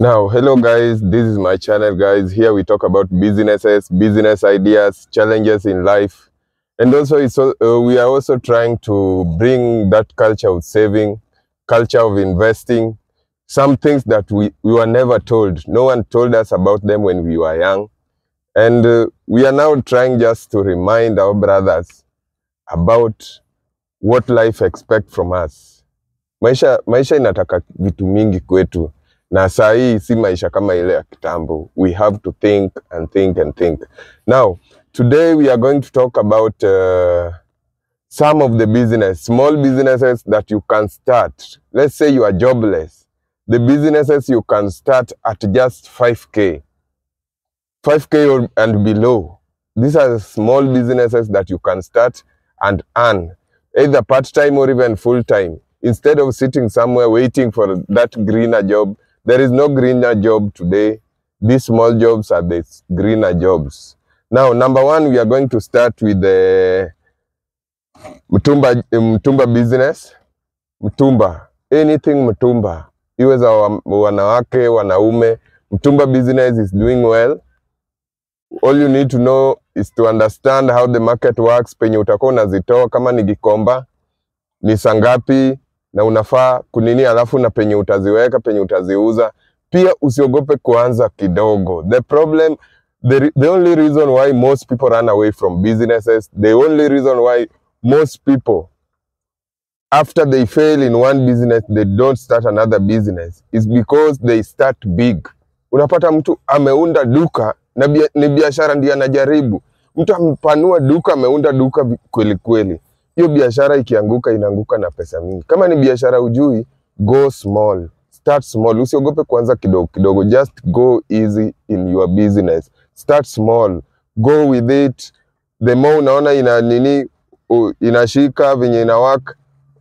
Now, hello guys, this is my channel guys. Here we talk about businesses, business ideas, challenges in life. And also we are also trying to bring that culture of saving, culture of investing, some things that we were never told. No one told us about them when we were young. And we are now trying just to remind our brothers about what life expects from us. Maisha inataka vitu mingi kwetu. Na saa hii si maisha kama ile ya kitambo. We have to think and think and think. Now, today we are going to talk about some of the business, small businesses that you can start. Let's say you are jobless. The businesses you can start at just 5K. 5K and below. These are small businesses that you can start and earn, either part-time or even full-time. Instead of sitting somewhere waiting for that greener job, there is no greener job today. These small jobs are the greener jobs. Now, number one, we are going to start with the mtumba business. Mtumba, anything mtumba. Iwe za wanawake, wanaume. Mtumba business is doing well. All you need to know is to understand how the market works. Penye utakuwa unazitoa, kama ni Gikomba, ni sangapi, na unafaa kunini, alafu na penye utaziweka, penye utaziuza. Pia usiogope kuanza kidogo. The problem, the only reason why most people run away from businesses, the only reason why most people, after they fail in one business, they don't start another business, is because they start big. Unapata mtu ameunda duka, na ni biashara ndiye anajaribu. Mtu amepanua duka, ameunda duka kweli kweli. Hiyo biashara ikianguka, inaanguka na pesa mingi. Kama ni biashara ujui, go small. Start small. Usiogope kuanza kidogo kidogo. Just go easy in your business. Start small. Go with it. The more unaona ina nini, inashika, venye ina work,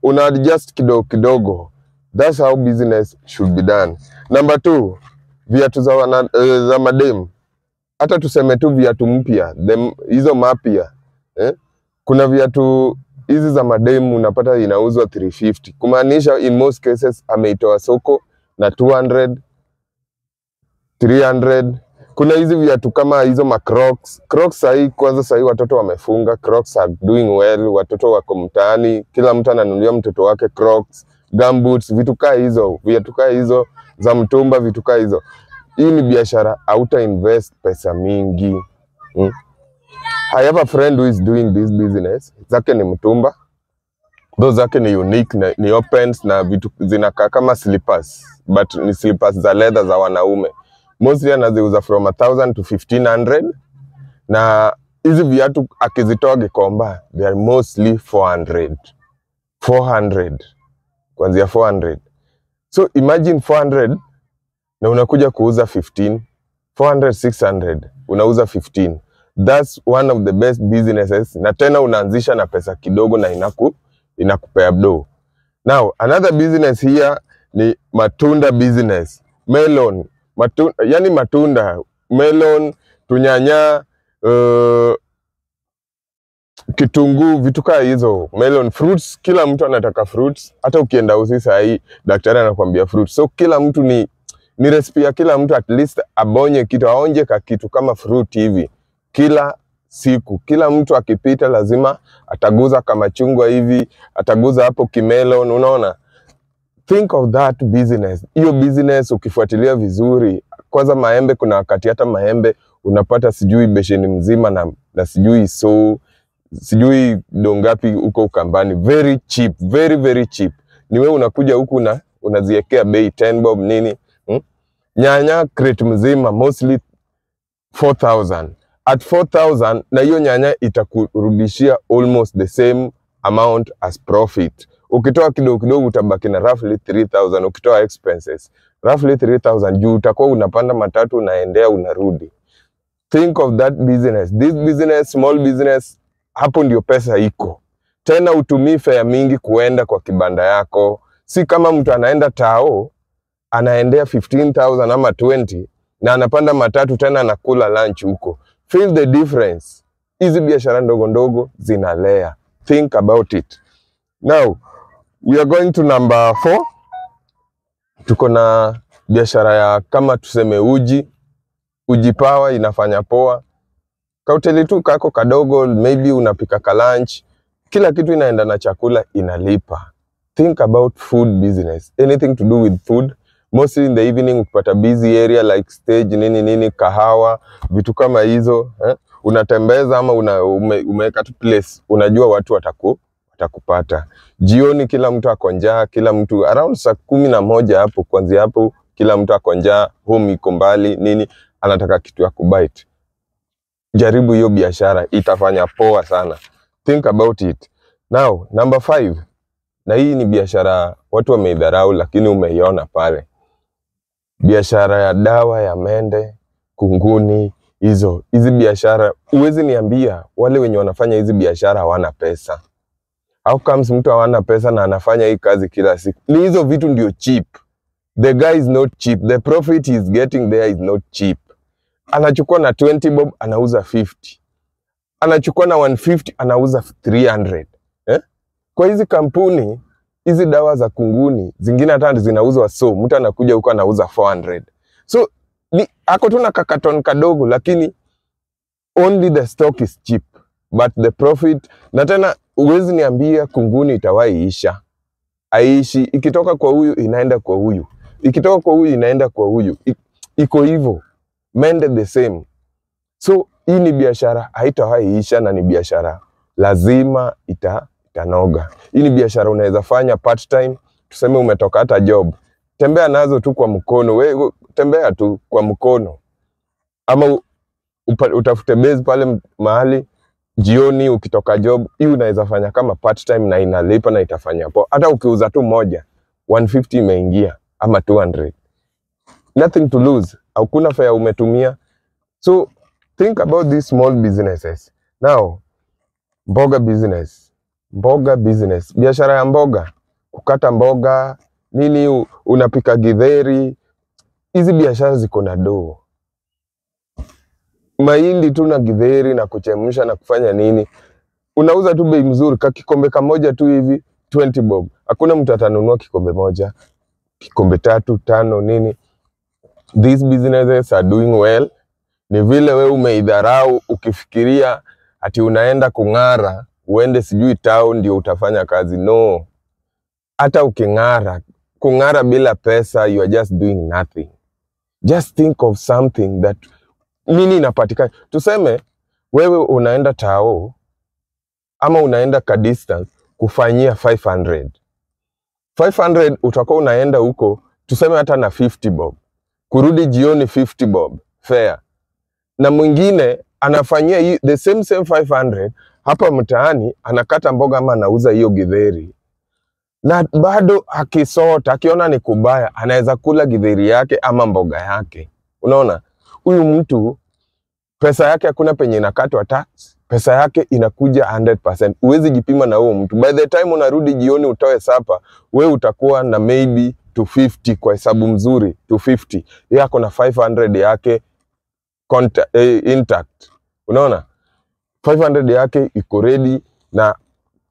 una adjust kidogo kidogo. That's how business should be done. Number two, viatu za madem. Hata tuseme tu viatu mpya, hizo mapya. Kuna viatu hizi za mademu unapata inauzwa 350. Kumaanisha in most cases ameitoa soko na 200, 300. Kuna hizi viatu kama hizo ma Crocs. Crocs sahi, kwanza sahi watoto wamefunga. Crocs are doing well. Watoto wako mtaani, kila mtu ananunulia mtoto wake Crocs, gumboots, vitu kaa hizo, viatu kaa hizo za mtumba, vitu kaa hizo. Hii ni biashara hauta invest pesa mingi. I have a friend who is doing this business. Zake ni mtumba. Those zake ni unique, ni opens na vitu zinakaa kama slippers, but ni slippers za leather za wanaume. Mostly anaziuza from 1000 to 1500. Na hizi viatu akizitoa Gikomba, they are mostly 400. 400. Kuanzia 400. So imagine 400 na unakuja kuuza 15, 400, 600, unauza 15. That's one of the best businesses. Na tena unaanzisha na pesa kidogo na inakupea do. Now, another business here ni matunda business. Melon, matunda, yani matunda, melon, tunyanya, kitunguu, vitu kaa hizo, melon, fruits. Kila mtu anataka fruits. Hata ukienda usi sahi, daktari anakuambia fruits. So kila mtu ni recipe ya kila mtu, at least abonye kitu, aonje ka kitu kama fruit hivi. Kila siku, kila mtu akipita lazima ataguza kama chungwa hivi, ataguza hapo kimelon, unaona? Think of that business. Hiyo business ukifuatilia vizuri, kwanza maembe, kuna wakati hata maembe unapata sijui besheni mzima na sijui so, sijui dongapi huko Ukambani, very cheap, very very cheap. Ni wewe unakuja huku na unaziwekea bei 10 bob nini? Nyanya crate mzima mostly 4000. At 4000 na hiyo nyanya itakurudishia almost the same amount as profit. Ukitoa kidogo kidogo utabaki na roughly 3000, ukitoa expenses roughly 3000, juu utakuwa unapanda matatu, unaendea, unarudi. Think of that business. This business, small business, hapo ndio pesa iko. Tena utumii fare mingi kuenda kwa kibanda yako. Si kama mtu anaenda tao, anaendea 15,000 ama 20 na anapanda matatu tena anakula lunch huko. Feel the difference. Hizi biashara ndogo ndogo zinalea. Think about it. Now, we are going to number 4. Tuko na Biashara ya kama tuseme uji, uji power inafanya poa. Kahoteli tu kako kadogo, maybe unapika ka lunch, kila kitu inaenda na chakula inalipa. Think about food business, anything to do with food, mostly in the evening ukipata busy area like stage nini nini, kahawa, vitu kama hizo, eh? Unatembeza ama umeweka tu place, unajua watu watakupata. Jioni kila mtu ako njaa, kila mtu around saa 11 hapo, kuanzia hapo kila mtu ako njaa, home iko mbali nini, anataka kitu ya kubite. Jaribu hiyo biashara, itafanya poa sana. Think about it. Now, number 5, na hii ni biashara watu wameidharau lakini umeiona pale. Biashara ya dawa ya mende, kunguni, hizo. Hizi biashara, huwezi niambia wale wenye wanafanya hizi biashara hawana pesa. How comes mtu hawana pesa na anafanya hii kazi kila siku? Ni hizo vitu ndio cheap. The guy is not cheap. The profit he is getting there is not cheap. Anachukua na 20 bob, anauza 50. Anachukua na 150, anauza 300. Eh? Kwa hizi kampuni, hizi dawa za kunguni, zingine hata zinauzwa so, mtu anakuja huko anauza 400. So, ni, ako tu na kakaton kadogo, lakini only the stock is cheap. But the profit, na tena huwezi niambia kunguni itawahi isha. Aishi, ikitoka kwa huyu inaenda kwa huyu. Ikitoka kwa huyu inaenda kwa huyu. Iko hivyo. Mende the same. So, hii ni biashara haitawahi isha na ni biashara lazima itanoga. Hii ni biashara unaweza fanya part time, tuseme umetoka hata job. Tembea nazo tu kwa mkono, wewe tembea tu kwa mkono. Ama utafute base pale mahali jioni ukitoka job, hii unaweza fanya kama part time na inalipa na itafanya poa. Hata ukiuza tu moja, 150 imeingia ama 200. Nothing to lose. Hakuna fare umetumia. So think about these small businesses. Now, mboga business. Mboga business. Biashara ya mboga. Kukata mboga, nini unapika githeri. Hizi biashara ziko na doo. Mahindi tu na githeri na kuchemsha na kufanya nini. Unauza tu bei mzuri, kakikombe kamoja tu hivi 20 bob. Hakuna mtu atanunua kikombe moja, kikombe 3, 5 nini. These businesses are doing well. Ni vile we umeidharau ukifikiria ati unaenda kung'ara, uende sijui town ndio utafanya kazi. No. Hata uking'ara, kung'ara bila pesa, you are just doing nothing. Just think of something that nini inapatikana. Tuseme wewe unaenda tao ama unaenda ka distance kufanyia 500. 500 utakuwa unaenda huko tuseme hata na 50 bob. Kurudi jioni 50 bob fair. Na mwingine anafanyia the same 500 hapa mtaani, anakata mboga ama anauza hiyo githeri. Na bado akisota, akiona ni kubaya, anaweza kula githeri yake ama mboga yake. Unaona? Huyu mtu pesa yake hakuna penye inakatwa tax, pesa yake inakuja 100%. Huwezi jipima na huo mtu. By the time unarudi jioni utoe sapa, we utakuwa na maybe 250 kwa hesabu mzuri, 250. Yeye ako na 500 yake intact. Unaona? 500 yake iko ready na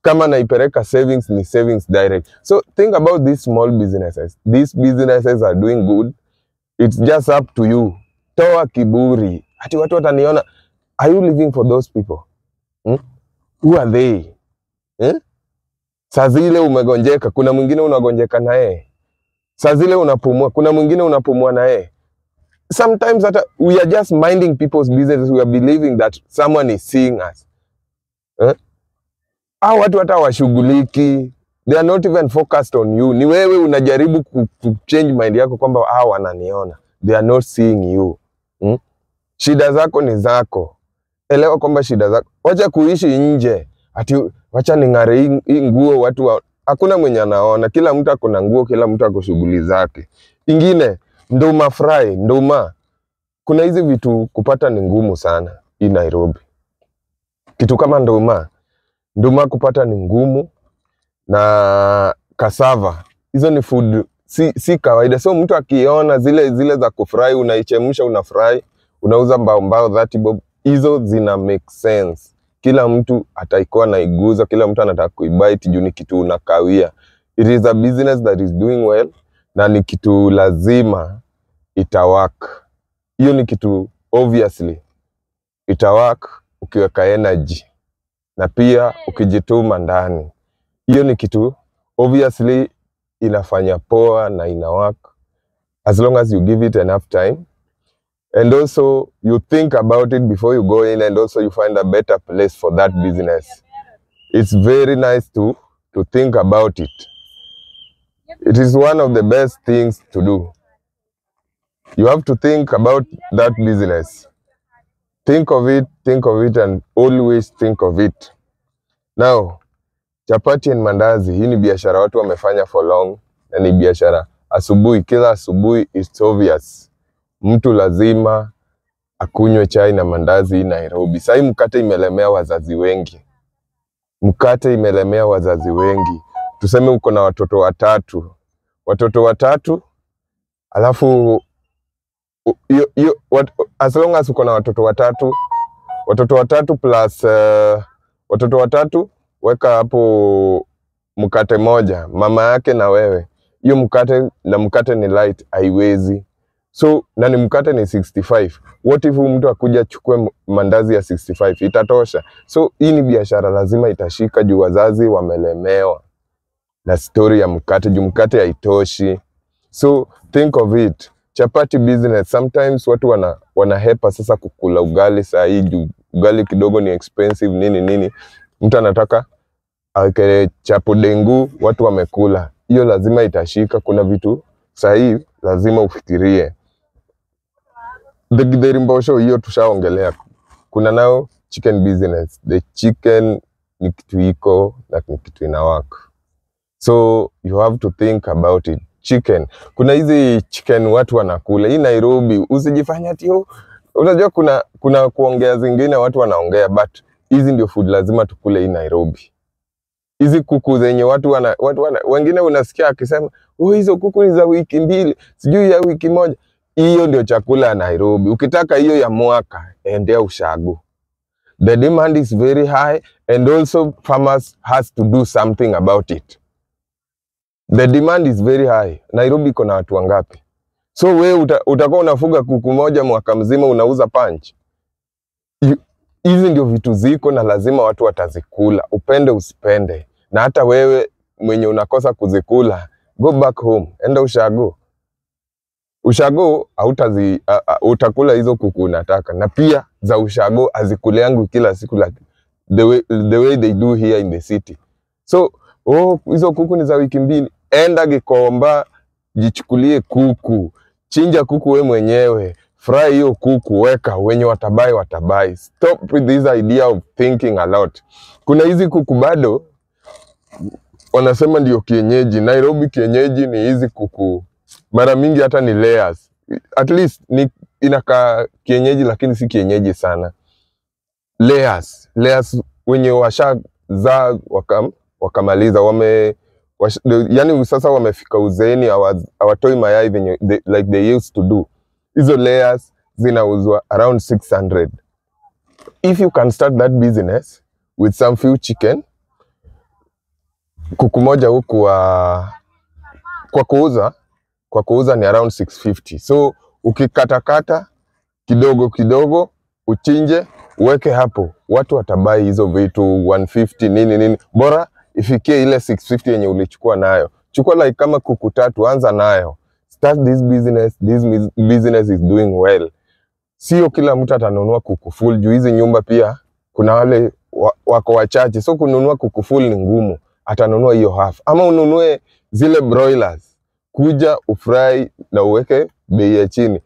kama naipeleka savings ni savings direct. So think about these small businesses. These businesses are doing good. It's just up to you. Toa kiburi. Ati watu wataniona. Are you living for those people? Hmm? Who are they? Eh? Saa zile umegonjeka, kuna mwingine unagonjeka na yeye. Saa zile unapumua, kuna mwingine unapumua na yeye. Sometimes hata we are just minding people's business. We are believing that someone is seeing us. Eh? Hao watu hata washughuliki. They are not even focused on you. Ni wewe unajaribu ku change mind yako kwamba hao wananiona. They are not seeing you. Hmm? Shida zako ni zako. Elewa kwamba shida zako. Wacha kuishi nje. Ati wacha ning'are hii nguo watu hakuna mwenye anaona. Kila mtu ako na nguo, kila mtu ako shughuli zake. Ingine, nduma fry, nduma. Kuna hizi vitu kupata ni ngumu sana hii Nairobi. Kitu kama nduma. Nduma kupata ni ngumu na cassava. Hizo ni food si kawaida. So mtu akiona zile za kufry, unaichemsha unafry, unauza mbao mbao 30 bob, hizo zina make sense. Kila mtu ataikuwa naiguza, kila mtu anataka kuibite juu ni kitu unakawia. It is a business that is doing well. na ni kitu lazima itawork. Hiyo ni kitu obviously itawork ukiweka energy na pia ukijituma ndani. Hiyo ni kitu obviously inafanya poa na ina work as long as you give it enough time and also you think about it before you go in, and also you find a better place for that business. It's very nice to think about it. It is one of the best things to do. You have to think about that business. Think of it and always think of it. Now, chapati and mandazi, hii ni biashara watu wamefanya for long, na ni biashara asubuhi, kila asubuhi it's obvious. Mtu lazima akunywe chai na mandazi Nairobi. Sasa mkate imelemea wazazi wengi. Mkate imelemea wazazi wengi. Tuseme uko na watoto watatu. Watoto watatu, alafu as long as uko na watoto watatu, watoto watatu plus watoto watatu, weka hapo mkate moja, mama yake na wewe. Hiyo mkate, na mkate ni light, haiwezi. So, na ni mkate ni 65. What if mtu akuja chukue mandazi ya 65? Itatosha. So, hii ni biashara lazima itashika juu wazazi wamelemewa na story ya mkate, juu mkate haitoshi. So, think of it. Chapati business, sometimes watu wanahepa sasa kukula ugali saa hii juu ugali kidogo ni expensive nini nini. Mtu anataka aweke chapo dengu, watu wamekula. Hiyo lazima itashika. Kuna vitu saa hii lazima ufikirie. The githeri mbosho hiyo tushaongelea. Kuna nao chicken business. The chicken ni kitu iko na ni kitu ina work. So you have to think about it. Chicken. Kuna hizi chicken watu wanakula. Hii Nairobi usijifanya ati oh, unajua kuna kuongea zingine watu wanaongea, but hizi ndio food lazima tukule hii Nairobi. Hizi kuku zenye watu wana wengine unasikia akisema, "Oh, hizo kuku ni za wiki mbili, sijui ya wiki moja." Hiyo ndio chakula ya Nairobi. Ukitaka hiyo ya mwaka, endea ushago. The demand is very high and also farmers has to do something about it. The demand is very high. Nairobi iko na watu wangapi? So wewe utakuwa unafuga kuku moja mwaka mzima unauza punch. Hizi ndio vitu ziko na lazima watu watazikula, upende usipende. Na hata wewe mwenye unakosa kuzikula, go back home, enda ushago. Ushago utakula hizo kuku unataka. Na pia za ushago hazikuleangu kila siku like the way they do here in the city. So, oh, hizo kuku ni za wiki mbili. Enda Gikomba, jichukulie kuku, chinja kuku we mwenyewe, fry hiyo kuku, weka wenye watabai watabai. Stop with this idea of thinking a lot. Kuna hizi kuku bado wanasema ndio kienyeji. Nairobi kienyeji ni hizi kuku mara mingi hata ni layers. At least ni inakaa kienyeji lakini si kienyeji sana. Layers, layers wenye washazaa wakamaliza yani sasa wamefika uzeeni, hawatoi mayai venye like they used to do. Hizo layers zinauzwa around 600. If you can start that business with some few chicken, kuku moja huku kwa kuuza ni around 650. So ukikatakata kidogo kidogo uchinje uweke hapo, watu watabai hizo vitu 150 nini nini, bora ifikie ile 650 yenye ulichukua nayo. Chukua like kama kuku tatu, anza nayo. Start this business. This business is doing well. Sio kila mtu atanunua kuku full juu hizi nyumba pia kuna wale wako wachache, so kununua kuku full ni ngumu. Atanunua hiyo half, ama ununue zile broilers, kuja ufry na uweke bei ya chini.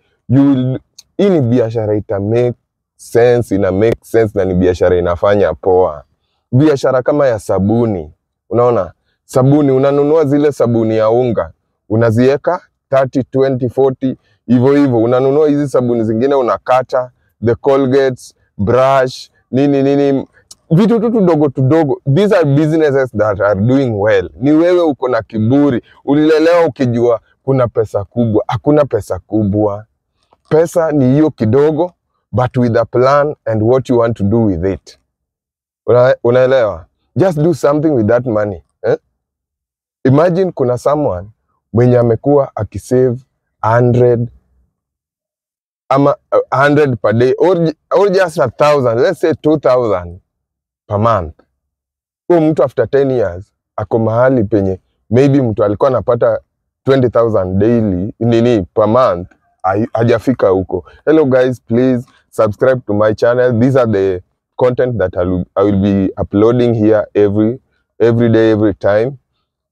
Hii ni biashara ita make sense, ina make sense na ni biashara inafanya poa. Biashara kama ya sabuni, unaona sabuni, unanunua zile sabuni ya unga, unazieka 30, 20, 40 hivyo hivyo. Unanunua hizi sabuni zingine unakata, the Colgates, brush, nini nini, vitu tu tudogo tudogo. These are businesses that are doing well. Ni wewe uko na kiburi, ulilelewa ukijua kuna pesa kubwa. Hakuna pesa kubwa. Pesa ni hiyo kidogo, but with a plan and what you want to do with it. Unaelewa? Just do something with that money. Eh? Imagine kuna someone Mwenye amekuwa akisave 100 ama 100 per day or just 1,000, let's say 2000 per month. Huyo mtu after 10 years ako mahali penye maybe mtu alikuwa anapata 20,000 daily, nini, per month, hajafika huko. Hello guys, please subscribe to my channel. These are the content that I will be uploading here every day, every time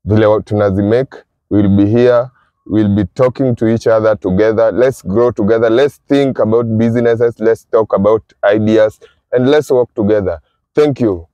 vile tunazimake. We'll be here, we'll be talking to each other together. Let's grow together, let's think about businesses, let's talk about ideas and let's work together. Thank you.